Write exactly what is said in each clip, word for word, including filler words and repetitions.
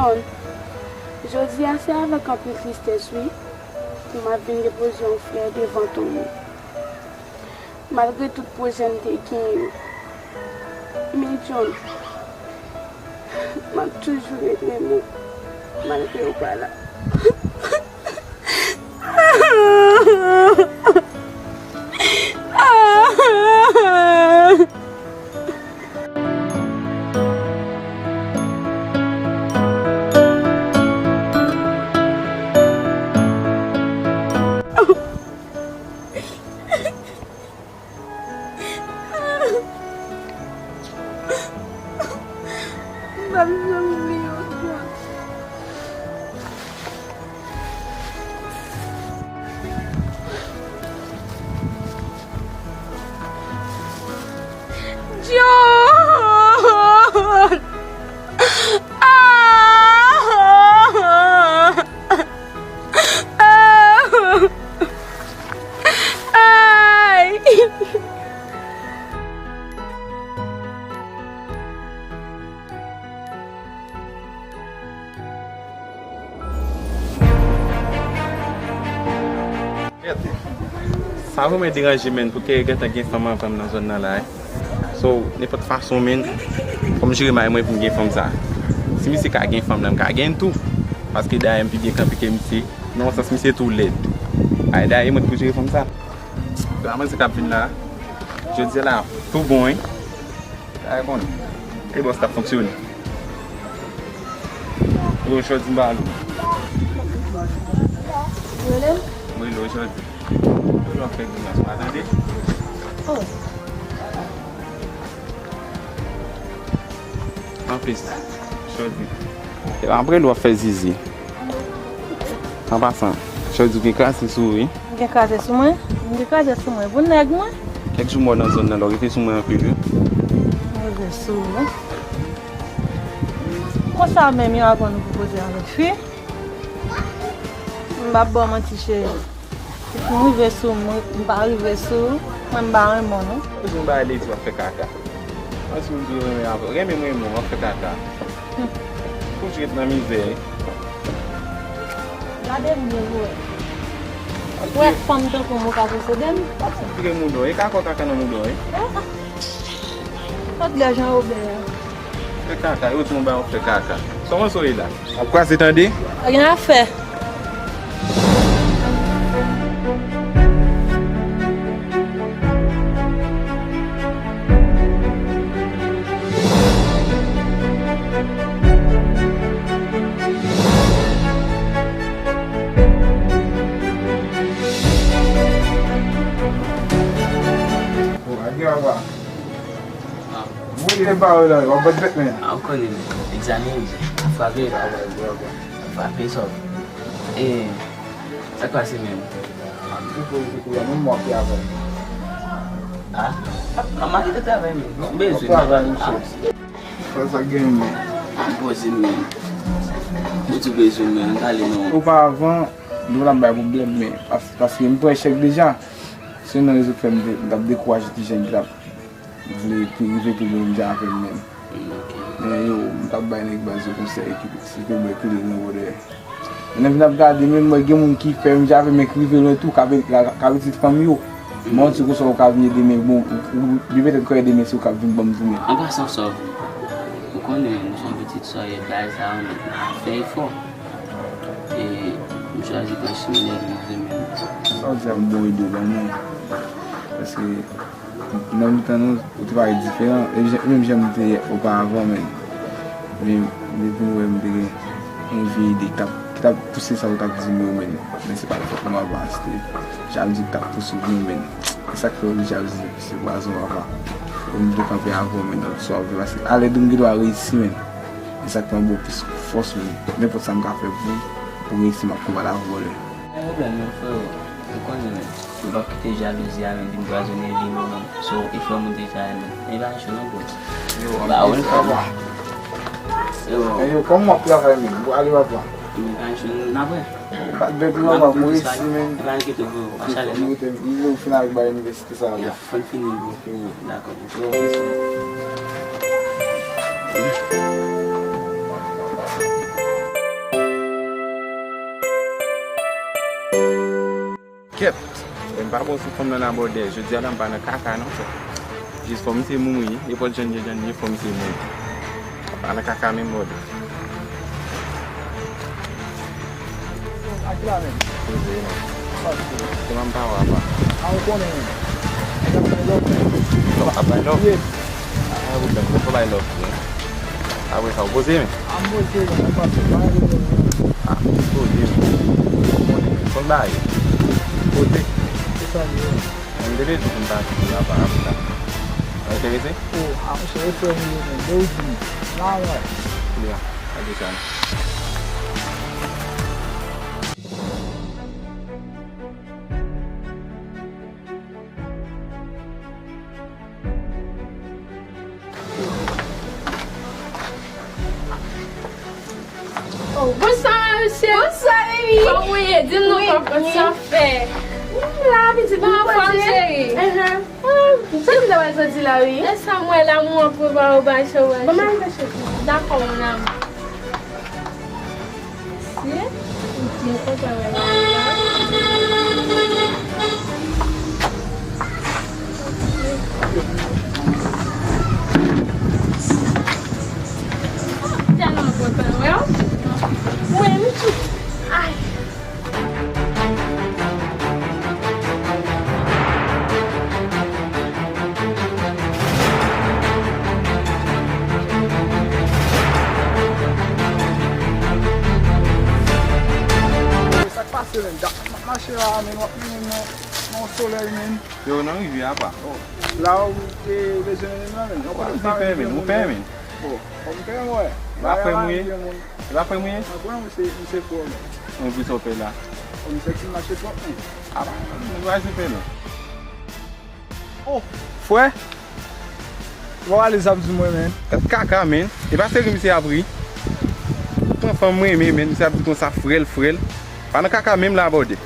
Jodi a se avèk anpil tristès, wi, pou m ap vin depoze yon flè devan tonm ou. Malgre tout pwojè m te genyen yo. Men John, m ap toujou ret renmen w, malgre w pa la. M p ap janm bliye w, John. John! Ah! Ah! Ay! Sa vrèman deranje, menn, pou te gentan gen fanm anvan m nan zòn nan la, wi. So, nenpòt fason, menn, fò m jere mari mwen pou m gen fanm sa. Si misye ka gen fanm nan, m ka gen l tou. Paske dayè m pi byen kanpe ke misye. Nan yon sans, misye tou lèd. Ay, dayè, mwen pou jere fanm sa. Sa manzè k ap vin la. Jodi a la, tou bon, wi. Sa e konnen. E bòs t ap fonksyone. Yo, jodi m ba l. Ou rele m? M rele w jodi. Yo, w ap fè grimas, pa tande? Oh. Anplis, jodi. E apre l w ap fè zizi. An pasan, jodi w gen kraze sou ou, wi. M gen kraze sou mwen? M gen kraze sou mwen. Pou nèg mwen? Kèk jou m wè w nan zòn nan la, w rete sou mwen anpil, wi. M rete sou ou. Konsa menm yo aprann ou pou koze avèk fi. M p ap ba w manti, cheri. Si m rive sou ou, m pa rive sou ou, mwen m pa renmen w, non. Ou di m bagay ledi w ap fè kaka. Mwen si w di w renmen avè w. Renmen m renmen w, w ap fè kaka. Kou j ret nan mizè, wi. Gade m byen pou wè. Ou wè fanm tankou m ou ka posede m? W ap fè pire mouda w. E kaka w kaka nan mouda w, wi. Kot lè jan ou byen an? Fè kaka, yo di m w bay yon fè kaka. Kòman sa w ye la? W ap kwaze tande? Pa gen afè. Mwen te pare la, w ap bat bèt men. A, ou konnen, egzamen, ap frape. Ap frape sòf. E, sa k pase menm? Mwen mwen ap travay. A, a, m ap kite travay menm. M bezwen travay. Sa, sa gen men. M poze men. Ou tou bezwen men, m pale non. Oparavan, nou t ap bay pwoblèm, men pas-, paske m pran echèk deja. Se nan rezon k fè m te, m t ap dekouraje ti jèn ki t ap vle pi rive pi lwen menm jan avè m menm. Mm, ok. Men yo, m t ap bay nèg baz yo konsèy ki, silvouplè, kile nan bòdè. Men lè m vin ap gade, menm mwen gen moun ki fè menm jan avè m, men ki rive lwen tou, k ap, k ap, k ap ede fanmi yo. Mm. Mwen, se konsa ou ka vin ede men, bon, ou, ou, li petèt ka ede men, se ou k ap vin ban m tou men. An pasan, Sòf, ou konnen, nou se yon pitit sòyè, bagay sa yo, nou fè efò. E m chwazi pran chimen nèg li vle menm. Sa w di a m bon ide w ban mwen. Paske nan mitan nou, ou te parèt diferan. E jan, menm jan m te ye oparavan, men, men depi m wè m te gen yon vye ide ki t ap, ki t ap pouse sa ou t ap di m yo, men, men se pa t fòt mwen avan, se jalouzi ki t ap pouse m yo, men. E sa k fè w di jalouzi se pwazon, papa. Ou m te kanpe avè w, men, nan tout sa w ap fè, paske alèd ou m gen dwa reyisi, men. E sa k fè m ba w plis fòs, men. Nenpòt sa m ka fè pou, pou reyisi, m ap konbat avè w lè. Pa gen pwoblèm non, freo. Ou konnen, men. M p ap kite jalouzi a, men, vin pwazonnen vi m, non. So, e frè m ou deja ye, men. E pa cho non, bro. Yo, ba, ou sa va? Yo. E yo, kòman w ap travay, men? Ou ale, papa? Men pa cho, n ap wè. Bat bèt ou, papa, m reyisi, men. E pa enkyete w, freo. Pa chalè non. Ou fin avèk bagay inivèsite sa a. Fò n fini l, bro. Dakò. Kèt, m pa bon sou fanm nan la bòdè. Jodi a la m pa nan kaka non, frè. Jis fò misye mouri, nenpòt jan l ye, jan l ye, fò misye mouri. Pa nan kaka menm bòdè. Ak la menm. Poze, non. Kòman m pa wè apa? A, ou konnen menm. Nèg ap bay lòf menm. Lòf, ap bay lòf? Ye. A, ou bèl, ou fò bay lòf, wi. Apre sa, ou poze menm? A, m poze, non, m pase, pa gen pwoblèm, non. A, poze menm. Ou konnen menm. Konn bagay. Poze. Se sa m ye. M te vle di pou m ta di apa, apa. Ou enterese? O, a, monchè, e frè m ye, menm. Lè ou di m. Nan, wè. Byen, pa gen sa. Oh, bonswa, mesye. Bonswa, baby. Kòman w ye? Di m non, wi, kòman sa fè? M la, pitit, m anfòm, cheri. Ahan. Ah, sa ki ta pral soti la, wi? E sa m wè la, m wè pou ba ou ba cho wè. Bon, m al fè cho. Dakò, mon amour. Mesye, m byen kontan wè nou la. Tèlman kontan wè w. Mwen menm tou. Ay. Sa k pase, menm? Dat m ap mache la, menm, w ap mennen m nan, nan yon solèy, menm. Yo, nan rivyè a, pa. Oh. La ou te bezwen mennen m nan, menm? Ou pa vle pè, menm, ou pè, menm. Oh, kòm pè, wè. Ou pa frè m, wi. Ou pa frè m, wi. Mwen kwè misye, misye fò, menm. Mwen vin sòpè la. Kòm misye ti mache twòp, menm. A, mwen pa sòpè, non. Oh, frè. Ou pa pale sa pou di mwen, menm. Gad kaka, menm. E pa seri misye ap ri. Pran fanm mwen, menm, menm. Misye ap di konsa, frè l, frè l. Pa nan kaka, menm la, bòdè.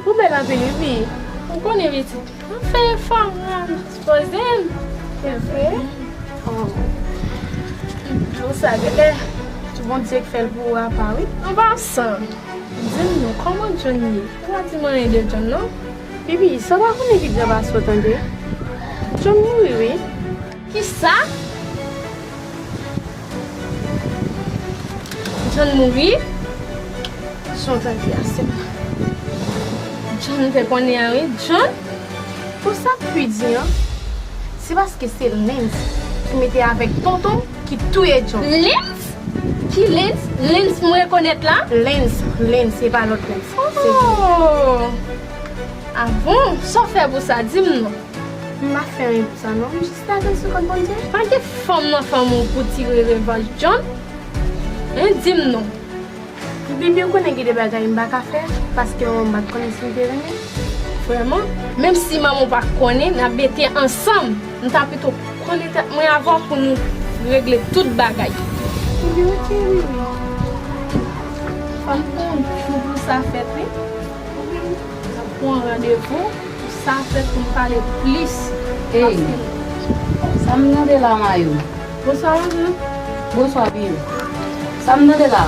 Ou bèl anpil, wi, fi. Ou konnen, pitit. Mwen fè efò, mwen, poze m. Se vre? Oh. Pou sa, genlè, se Bondye k fè l pou ou apa, wi. An pasan, di m non, kòman John ye? Ou pa di m anyen de John, non? Bibi, sa w pa konnen ki djab a sòt, tande? John mouri, wi. Kisa? John mouri? John tande a se mwen. John te konnen an, wi. John? Pou sa k pi di an, se paske se Lens ki mete avèk tonton ki touye John. Lens? Ki Lens? Lens m rekonèt la? Lens, Lens, se pa lòt Lens. Se... Oh! A bon? Sa w fè pou sa? Di m non. M pa fè anyen pou sa non, m jis te atann sou kòd Bondye. Pa gen fanm nan fanmi w pou tire revanj John? Hein, di m non. Bibi, ou konnen gen de bagay m pa ka fè, paske manman m pa t konnen si m te renmen. Vrèman? Menm si manman w pa konnen, n ap mete ansanm. M ta pito konnen tèt mwen avè w pou nou regle tout bagay. Bibi, oke, Bibi. Fò n pran yon jou pou sa fèt, wi. N ap pran randevou pou sa fèt pou n pale plis. Ey, sa m tande la, Mayou? Bonswa, Rouzan. Bonswa, Bibi. Sa m tande la,